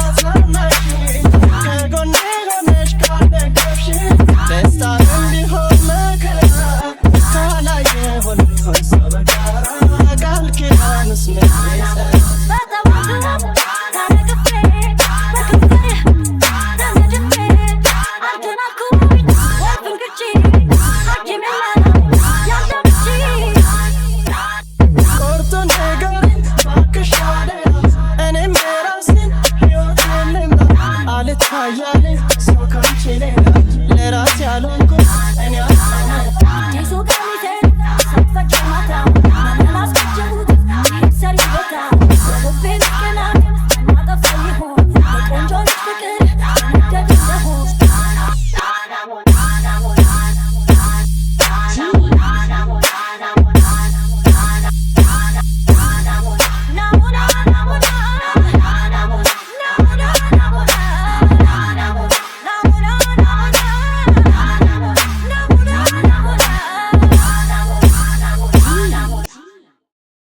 ካላጽናናሽኝ፣ ከጎኔ ሆነሽ ካልደገፍሽኝ፣ ደስታ እንዲሆን መከራ ካላየሆን ቢሆን ሰው በጋራ ቃል ኪዳንስ ምን ይሰራ? በጠዋቱ ተነቅፌ በክንፍህ ተነድፌ አንተን አልኩኝ ወፍን ግጪ ሐኪም የለም ያንተ ምቺ። ቆርጦ ንገሪኝ እባክሽ አደራ፣ እኔም የራሴን ሕይወቴን ልምራ። አልታያለኝ ሰው ካንቺ ሌላ፣ ለራሴ ያልሆንኩት እኔ አልሰማ። አዲሱ ቀሚሴን ሳትፈጀው ማታ።